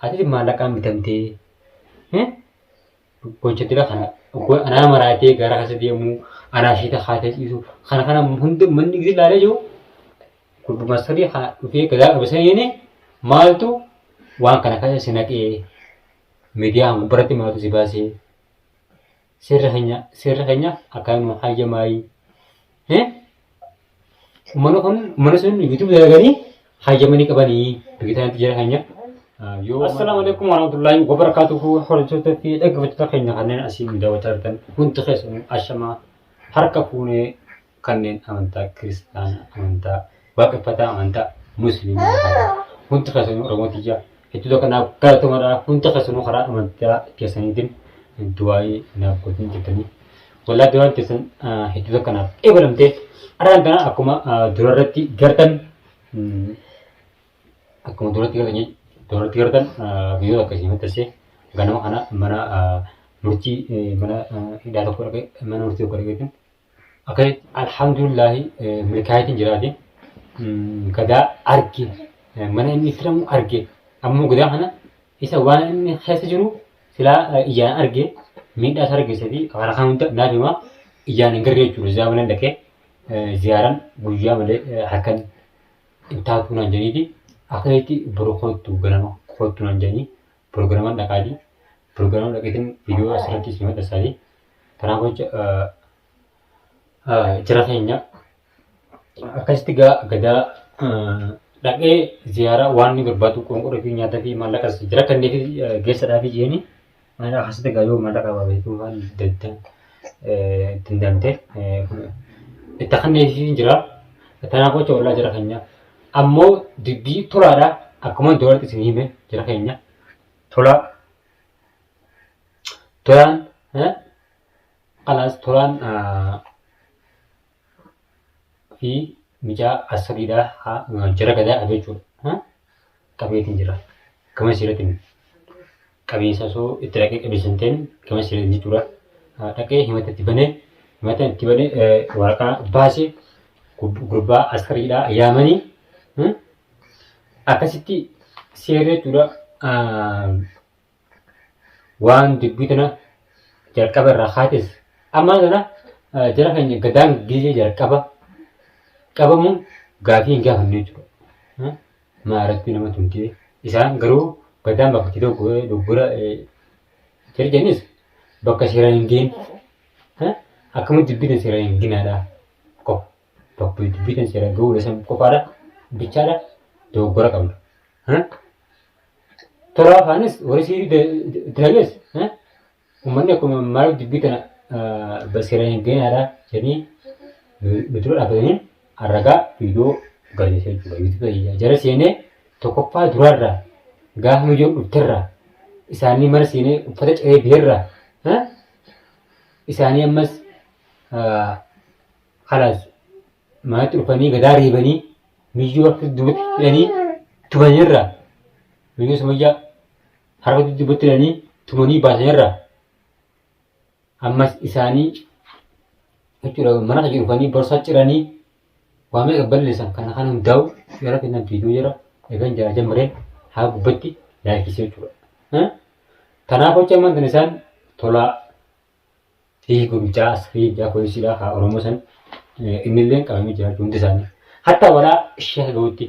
Atis maallaqaan bitamtee gocha dira kana anaa maraatee gara keessa deemuu anaa isheeta kaatee ciisu kana kana hunda manni gisee ilaalee jiru gurbuma sadii haa dhufee gadaa qabe saniini maaltu waan kana keessa si naqee miidiyaa gubbaratti maaltu si baasee seerri keenya seerri keenya akkanuma hayyamaayii. Uummanni kun uummanni sun YouTube dalaganii hayyamanii qabanii biyya tanatti jira keenya. Yoo Assalaamu alaikum warahmatullahi wabarakatuhu hordoftoota fi dhaggeeffattoota keenya kanneen asii nu daawwachaa jirtan hundi keessanuu ashamaa harka fuunee kanneen amantaa kiristaana amantaa waaqeffataa amantaa musliimaa hundi keessanuu Oromoo tiyya hedduu tokko naaf galatomadha hundi keessanuu karaa amantaa keessaniitiin du'aa'ii naaf gootanii jirtanii. Wallaa du'aan teessan hedduu tokko naaf eegalamte arraan tana akkuma durarratti gartan akkuma duratti gartan duratti gartan viidiyoo tokko isin maxxanse ganama kana mana murtii mana hidhaa tokko dhaqee mana murtii tokko dhaqeetiin akkasitti alhamdulillahi milkaa'itiin jiraate gadaa arge mana inni itti hidhamu arge ammoo gadaa kana isa waan inni keessa jiru silaa ijaan arge miidhaa isaa argeessee fi kana kan hunda naaf hima ijaan hin garre jechuudha. Ziyaa malee dhaqee ziyaaran guyyaa malee halkan hin taatu naan jedhaniiti akkasitti boru kottu ganama kottu naan jedhanii pirogiraaman dhaqaati. Pirogiraama dhaqeetiin viidiyoo asirratti isin maxxansaati. Kanaaf jecha jara keenya akkasitti gaa gadaa dhaqee ziyaaraa waan inni barbaadu qoonqoo fi nyaata fi maallaqas jara kanneen fi geessadhaa fi jeeni mana akkasitti gaa yoo maallaqa baay'ee waan danda'amte itti kanneen fi jira. Kanaaf jecha wallaa jara keenya ammoo dubbii tolaadha akkuma duratti isin hime jara keenya tolaa tolaan kalaas tolaan fi mucaa asiriidha jara gadaa dhabe jechuudha. Qabeetiin jira. Gama seeratiin qabeessa osoo itti dhaqee qabeessa hin ta'in gama seeratiin jechuudha. Dhaqee himata itti banee himata itti banee waraqaa baasee gurbaa askariidha yaamanii akkasitti seerri jechuudha. Waan dubbii tana jalqaba irraa kaates ammaa tana jara keenya gadaan gizee jalqaba qabamu gaafii hin gaafanne jechuudha. Maa irratti nama tumtee isaan garuu gadaan bakka itti dogoggora jara jennis bakka seeraan hin gahin akkamitti dubbii tana seeraan hin ginaadha qofa bakka dubbii tana seeraan gahuu san qofaadha bichaadha dogoggora qabna. Tola afaanis warri siirii dalagees uummanni akkuma maal dubbii tana seeraan hin geenyaadha jedhanii nu dura dhaabbatanii arragaa viidiyoo gadhiisee jechuudha. Yuutuubii jara seenee tokkoffaa duraarraa gaafa miidiyoon dhufterraa isaanii mana seenee uffata ciree biherraa isaanii ammas kalaas manatti dhufanii gadaa reebanii miyyoo harka duubatti hidhanii tumanirraa miyyoo sumayyaa harka duubatti hidhanii tumanii baasanirraa ammas isaanii jechuudha mana keessa dhufanii borsaa ciranii waa meeqa balleessan kana kan hundaa'u jara kennan viidiyoo jara eegan jara jammareen haa gubbatti laaykisee jechuudha. Kanaaf hojii ammaan isaan tolaa Fiigu mucaa asrii mucaa poolisiidha haa Oromoo san innillee qabamee jira hundi isaanii. Hatta walaa sheeka gahutti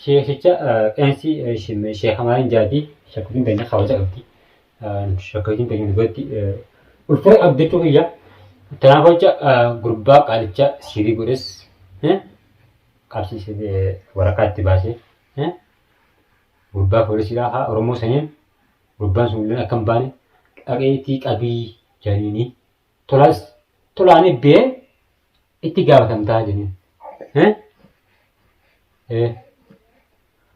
sheekicha qeensi sheeka maaliin jaatii shakkuutiin teenya kabaja qabdi. Shakkuutiin teenya dubarti ulfina qabdi jechuu kiyya. Kanaaf jecha gurbaa qaalicha siirii godhes qabsiisee waraqaa itti baasee gurbaa poolisiidha haa Oromoo saniin Gurbaan sun illee akka hin baane dhaqeetii qabii jedhaniini. Tolaas tolaanii bee itti gaafatamtaa jedhaniin.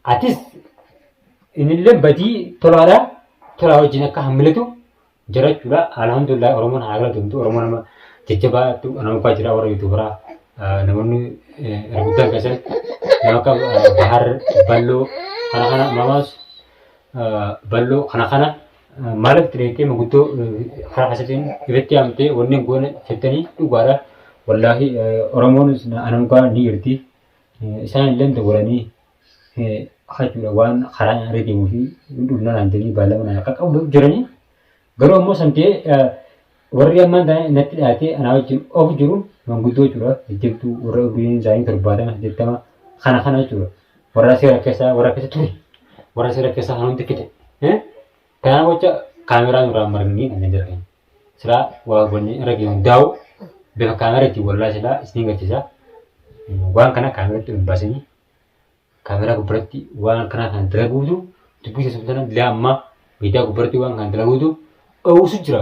Atis innillee badii tolaadha tolaa wajjin akka hammilatu jira jechuudha. Alhamdulillah Oromoon haa galatomtu. Oromoon nama jajjabaatu nama abbaa jira warra yuutuubaraa namoonni irra guddaan keessan nama akka Bahar Balloo kana kana mamaas Balloo kana kana maaliif itti dheettee maguddoo karaa keessatti irratti yaamtee wanni goone jettanii dhugaadha. Wallaahi Oromoon anan dhugaa ni jirti. Isaan illee dogoranii jechuudha waan karaa irra deemuu fi dhufna naan jedhanii baallama naan akka qabu jiranii. Garuu ammoo san ta'ee warri ammaan tana natti dhiyaatee anaa wajjin of jiru manguddoo jechuudha. Jajjabduu warra umriin isaanii 70 80 kana kana jechuudha. Warra seera keessa warra keessa ture. Warra seera keessa kan hundi fixe. Kanaaf jecha kaameraa nurraa maranii kan jira keenya. Silaa waa wanni irra ga'e hundaa'u bifa kaameraatiin wallaa silaa isin agarsiisa. Waan kana kaameratti ol baasanii kaameraa gubbaratti waan kanaa kan dalaguutu dubbii keessan sana dilaa ammaa miidiyaa gubbaratti waan kana dalaguutu dhoowwusu jira.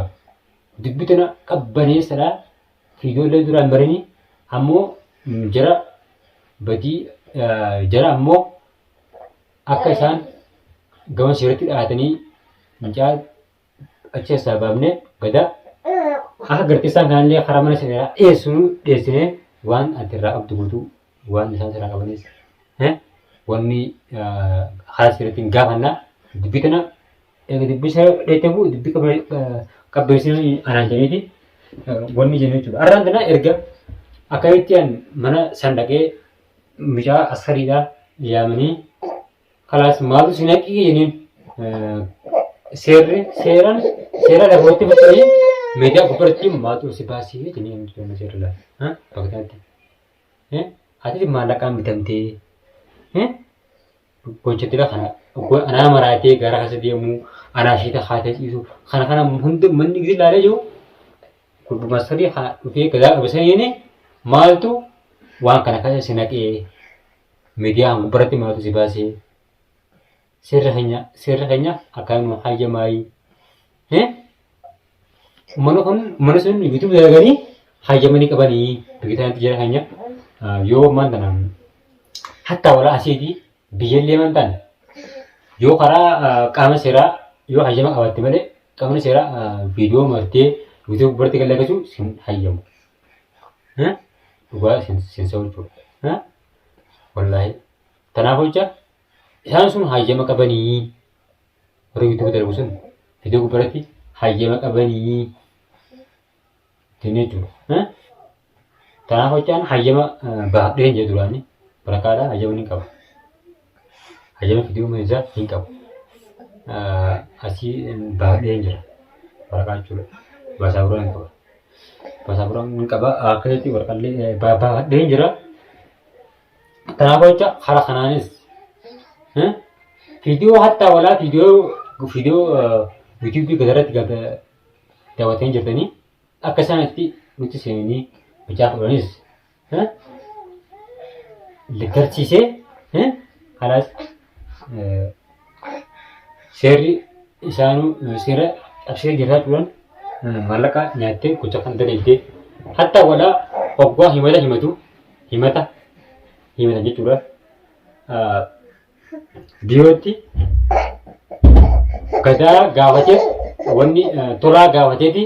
Dubbii tana qabbaneessadha. Fiidoollee duraan barini ammoo jara badii jara ammoo akka isaan gama seeratti dhiyaatanii mucaa achi keessaa baafnee gadaa akka gartee isaan kanallee karaa mana seeraa dhiyeessinu dhiyeessinee waan ati irraa qabdu guutuu waan isaan sirraa qabanis wanni karaa seeratiin gaafannaa dubbii tana eega dubbii seera dheettee bu'u dubbii qabbeessinu anaan jedheeti wanni jennu jechuudha. Arraan tana erga akkamitti an mana san dhaqee mucaa askariidhaa yaamanii kalaas maaltu si naqii jeniin seerri seeraan seera lafootti fixanii miidiyaa gubbaratti maaltu si baasii jeniin seerri lafa bakka kanatti. Ati maallaqaan bitamtee gocha kana anaa maraatee gara keessa deemuu anaa isheeta haatee ciisu kana kana hunda manni gidi ilaalee jiru gurbuma sadii kana dhufee gadaa qabe saniin maaltu waan kana keessa si naqee miidiyaa gubbaratti maaltu si baasee seerri keenya seerri keenya akkanuma hayyamaayii. Uummanni kun uummanni sun YouTube dalaganii hayyamanii qabanii biyya kanatti jira keenya yoo ammaan tana hatta walaa asiiti biyyallee man taane yoo karaa qaama seeraa yoo hayyama qabaatte malee qaamni seeraa viidiyoo martee YouTube biratti kan lakkisuu sin hayyamu. Dhugaa sin sa'u jechuudha. Wallaahi. Kanaaf jecha isaan sun hayyama qabanii warri YouTube dalagu sun viidiyoo gubbaratti hayyama qabanii jennee jechuudha. Kanaaf hojjaan hayyama baafadheen jedhu duraanii waraqaadhaa hayyama ni qaba. Hayyama viidiyoo isaa hin qabu. Asii baafadheen jira waraqaa jechuudha. Baasaa hin qaba. Baasaa hin qaba. Akkasitti waraqaallee baafadheen jira. Kanaaf jecha karaa kanaanis viidiyoo hattaa walaa viidiyoo viidiyoo yuutuubii gadarratti daawwatanii jirtanii akka isaan itti nutti seenanii mucaa fudhanis garsiisee kanaas seerri isaanuu seera cabsee jirraa turan maallaqa nyaattee gocha kan dalaydee hattaa walaa hoggaa himata himatu himata himatan jechuudha. Biirootti gadaa gaafatee wanni tolaa gaafateeti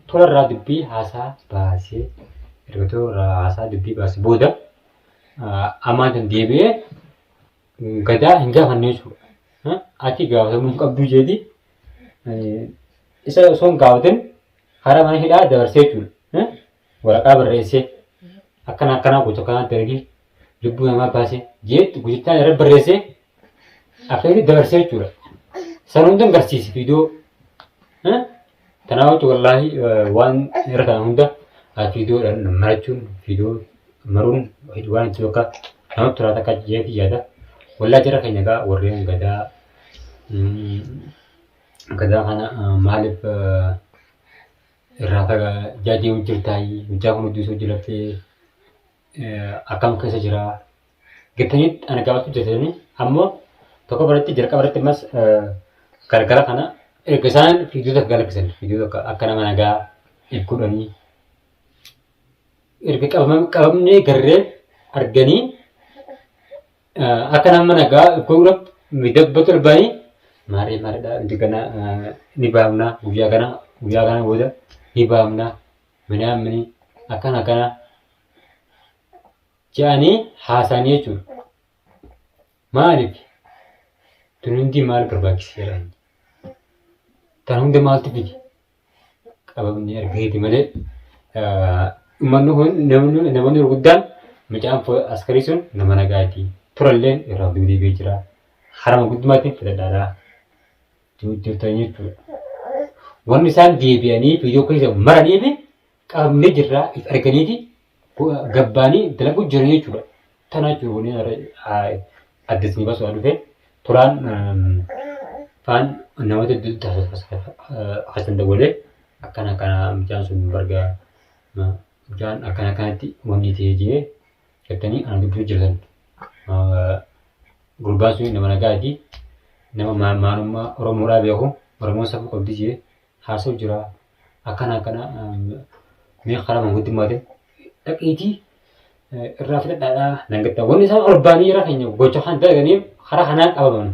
tolarraa dubbii haasaa baasee erga tolarraa haasaa dubbii baasee booda ammaan tan deebi'ee gadaa hin gaafanne jechuudha. Ati gaafatamuu hin qabduu jeeti isa osoo hin gaafatin karaa mana hidhaa dabarsee jechuudha. Waraqaa barreessee akkana akkanaa gocha akkanaa dalagee lubbuu namaa baasee jeetti gochaa irra barreessee akka inni dabarsee jechuudha. San hunda hin garsiise viidiyoo. Kanaaf jechuun wallaahi waan irra ta'an hunda viidiyoodhaan marachuun viidiyoo maruun waan itti bakka namatti tolaa takka jeetti yaada. Wallaahi jara keenya egaa warreen gadaa gadaa kana maaliif irraa fagaa deemu jirtaayii mucaa kun hudduu isoo jirattee akkam keessa jira jettanii ana gaafachuu jirtanii ammoo tokko biratti jalqaba irratti ammas galgala kana erga isaan viidiyoo takka galakkisan viidiyoo takka akka nama nagaa if godhanii erga qabamnee garree arganii akka nama nagaa if godhuudhaaf miidhagbatu darbanii maarree maarreedha nuti kana ni baafna guyyaa kana guyyaa kana booda ni baafna minaamini akkana akkana jedhanii haasa'anii jechuudha. Maaliif? Tun hundi maal barbaachise jedhan. Tan hunda maaltu fide? Qabamni argateeti malee uummanni kun namni namoonni gurguddaan mucaan askarii sun nama nagaati. Turalleen irraa duudee jira. Harama guddumaatiin fudhadhaadhaa jirtan jechuudha. Wanni isaan deebi'anii viidiyoo keessa maranii fi qabamnee jirraa if arganiiti gabbaanii dalaguu jiran jechuudha. Tana jechuudha wanni adda isinii baasuudhaan dhufe tolaan faan namoota hedduutti hasan dawwalee akkana akkana mucaan sun bargaa mucaan akkana akkanatti wanni ta'ee jee jettanii ana dubbisuu jirtan. Gurbaan sun nama nagaati. Nama maalummaa Oromoodhaa beeku. Oromoon safuu qabdi jee haasa'u jira. Akkana akkana mee karaa manguddummaatti dhaqiitii irraa fudhadhaadhaa nan gatta. Wanni isaan ol ba'anii jara keenya gocha kan dalaganiif karaa kanaan qabaman.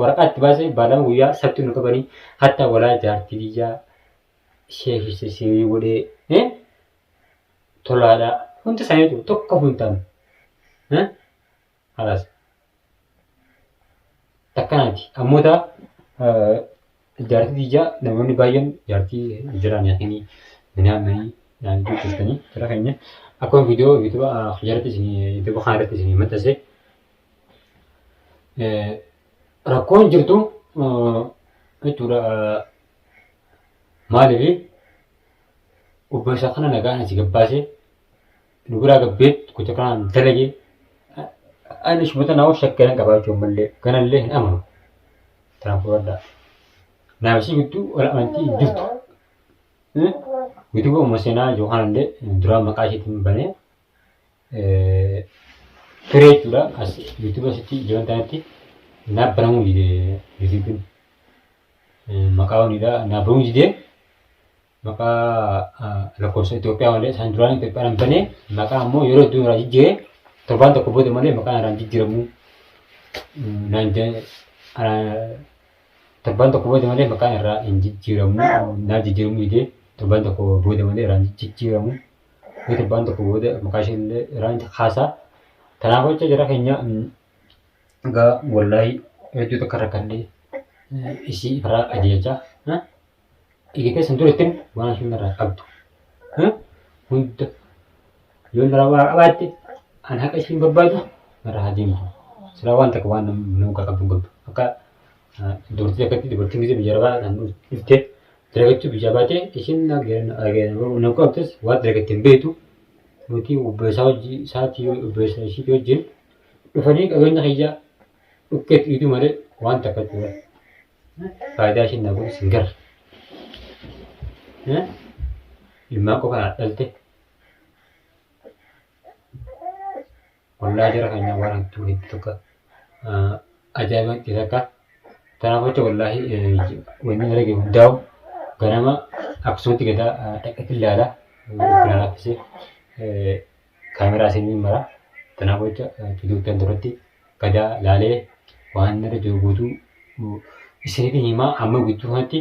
Waraqaa itti baasee baalama guyyaa sabti nu qabanii hatta walaa jaartii biyyaa sheekishte sirii godhee tolaadha. Hundi isaaniitu tokko hin taane. Halaas. Takkanaati. Ammoo taa jaartii tiyyaa namoonni baay'een jaartii jiraan yookiin minaamanii naan jirtanii jara keenya akkuma viidiyoo yuutuuba jalatti isin yuutuuba kana irratti isin maxxanse rakkoon jirtu jechuudha maaliif obboleessa kana nagaan asii gabbaasee nu biraa gabbeet gocha kanaan dalage ani ishuma tanaa shakkeeran qabaachuu ammallee ganallee hin amanu. Tanaan fudhadhaa. Naaf isii gidduu wal amantii hin jirtu. Yuutuuba uumma seenaa jiru kanallee duraan maqaa isheetiin banee ture jechuudha. As yuutuuba asitti jiran tanatti naaf banamuu dide yuutuubiin maqaa waniidha naaf banamuu didee maqaa lakkoofsa Itoophiyaa malee isaan duraan Itoophiyaan banee maqaa ammoo yeroo hedduu irraa jijjiiree torbaan tokko booda malee maqaan irraa jijjiiramu naan torbaan tokko booda malee maqaan irraa hin jijjiiramu naa jijjiiramu didee torbaan tokko booda malee irraa hin jijjiiramu yoo torbaan tokko booda maqaa ishee illee irraa hin kaasaa kanaaf jecha jara keenya egaa wallaahi hedduu tokko rakkannee isii irraa qajeelchaa Eegatee san durattin waan isheen irraa qabdu hunda yoo irraa waa qabaatte an haqa ishiin barbaadu irraa haa deemtu. Silaa waan takka waan nama qabdu hin qabdu. Akka dubartii takkatti dubartiin gisee biyya arabaa kan dhuftee dalagachuu biyyaa baatee ishiin nama qabdes waan dalagatte hin beektu. Nuti obboleessaa hojii isaatii obboleessa ishiitii wajjin dhufanii qabeenya kiyya dhukkeetti dhiituu malee waan takka jechuudha. Faayidaa ishiin naa godhus hin garre. Ilmaan qofa naa dhalte. Wallaa jara keenya waan hedduu hedduu tokko ajaa'iba itti takka. Kanaaf jecha wallaahi wanni dalage hundaa'u ganama akkasumatti gadaa dhaqetti ilaala. Itti laaffisee kaameraa isinii mara. Kanaaf jecha viidiyoo duratti gadaa laalee waan irra jiru guutuu isinitti himaa amma gidduu kanatti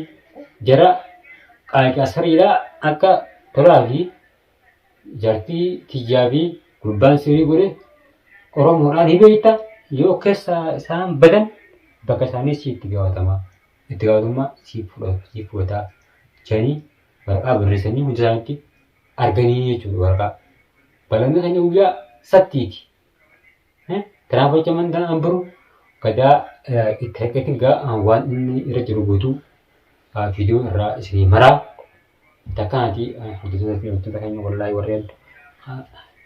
jara qaaqa sariidha akka tolaa fi jaartii tiyyaa fi gurbaan sirii godhe Oromoodhaan ni beekta yoo keessa isaan badan bakka isaanii si itti gaafatama itti gaafatamummaa si fudhataa jedhanii waraqaa barreessanii hunda isaaniitti arganii jechuudha waraqaa. Balamni keenya guyyaa sabtiiti. Kanaaf jecha amantaan an baru gadaa itti dhaqeetiin gaa waan inni irra jiru guutuu viidiyoo irraa isinii maraa takkaati hordoftoota fi hordoftoota keenya wallaahi warreen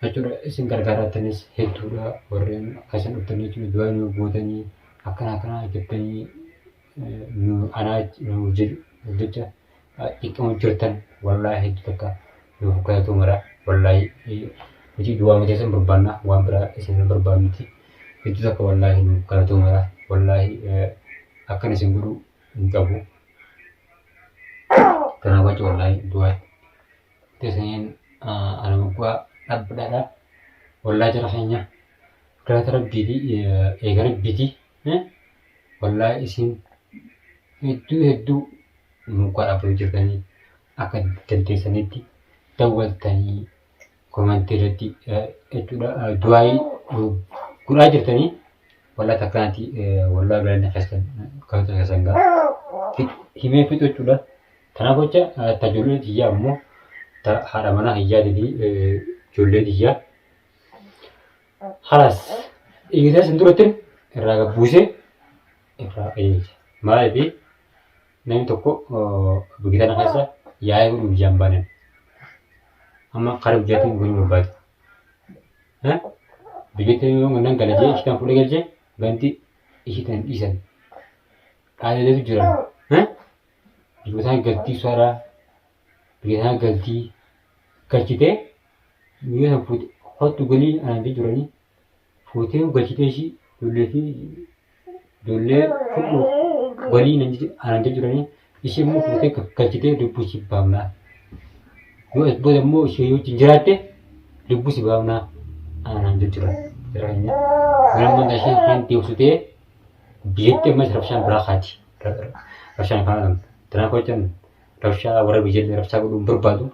jechuudha isin gargaarattanis hedduudha warreen akka isin dhuftanii jechuudha du'aa nu gootanii akkana akkanaa jettanii nu anaa nu jecha xiqqoo jirtan wallaahi hedduu takka nuuf galatoomara wallaahi nuti du'aa mataa isin barbaanna waan biraa isin hin barbaannuti hedduu takka wallaahi nuuf galatoomara wallaahi akkan isin godhu hin qabu kanaaf jecha wallaahi du'aa teessaniin ana moggaa dhaabbadhaadha wallaahi jara keenya galata rabbiiti eega rabbiiti wallaahi isin hedduu hedduu moggaa dhaabbatu jirtanii akka dandeessanitti dawwaltanii komantii irratti jechuudha du'aayii godhaa jirtanii wallaahi takkaanati wallaahi galanni keessan galata keessan gaa himee fixu jechuudha. Kanaaf jecha ta ijoollee tiyyaa ammoo ta haadha manaa hiyyaatii fi ijoollee tiyyaa. Halaas eegisaa isin duratti irraa gabbuusee irraa qajeelcha. Maaliif namni tokko biyya tana keessa yaa'ee godhu biyyaan baanan. Amma karaa biyyaatiin godhuu barbaade. Biyyatti yoo nan gala jee ishii tan fuudhee galchee ganti ishii tan dhiisan. Dhaajajeetu jiran. Biyya tana galtii soraa biyya tana galtii galchitee biyya tana fuute hottu galii anaan jiranii fuutee galchitee ishii ijoollee fi ijoollee fudhu galii anaan jiranii ishee immoo fuutee galchitee lubbuu ishii baafnaa. Yoo as booda immoo ishee yoo wajjin jiraatte lubbuu si baafnaa anaan jira. Jira keenya. Gara ammaa ishee kan deebisutee biyyatti ammas rabshaan biraa kaati. Rabshaan kana tanaa kochan rabshaa warra biyyallee rabshaa godhuun barbaadu.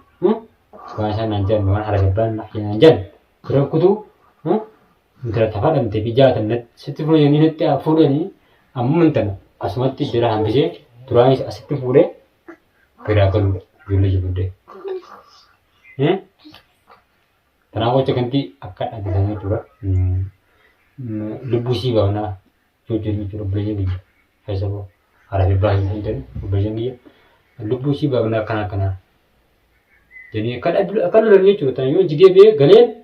Waan isaan naan jedhan waan haala gabbaan naan jedhan biraan kutuu intala tafadhamte fi jaatan sitti fuudhanii natti fuudhanii amma intala asumatti jira hambisee duraanis asitti fuudhee biraa galuudha ijoollee jibuddee. Kanaaf gocha kanti akka dhageessan jechuudha. Lubbuu isii baafnaa jechuudha jechuudha obboleeyyan kiyya. Keessa koo haadha fi abbaa hin ta'in obboleeyyan kiyya. Lubbuu isii baafnaa akkana akkanaa. Jedhanii akka akka lolan jechuudha. Tan yoo jigee bee galeen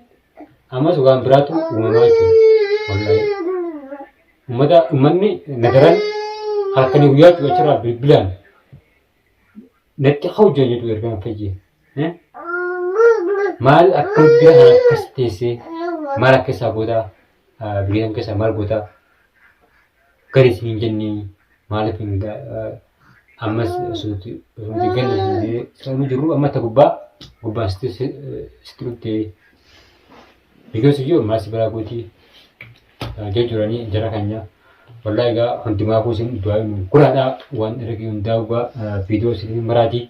ammas waan biraatu uumamaa jechuudha. Wallaahi. Uummata uummanni nagaran halkanii guyyaa jechuudha achirraa bilbilaan natti hawjaa jedhu ergaan fayyee. Maal akkamitti bira kana akkas teessee maal akka isaa gootaa biyya san keessaa maal gootaa gadi isin hin jennee maaliif hin ammas osoo galle isin jirru amma ta gubbaa gubbaan sitti dhuftee because iyyuu maal si biraa gootii jechuranii jara keenya wallahi egaa hundumaafuu isin du'aa nu guraadhaa waan irra hundaa dhugaa viidiyoo isin maraatii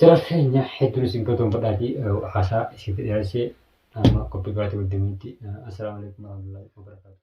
jara keenya hedduun isin galatoomfadhaatii haasaa isinitti dheeressee amma qophii biraatii wal deemnutti assalaamu alaikum warahmatullahi wabarakatuh.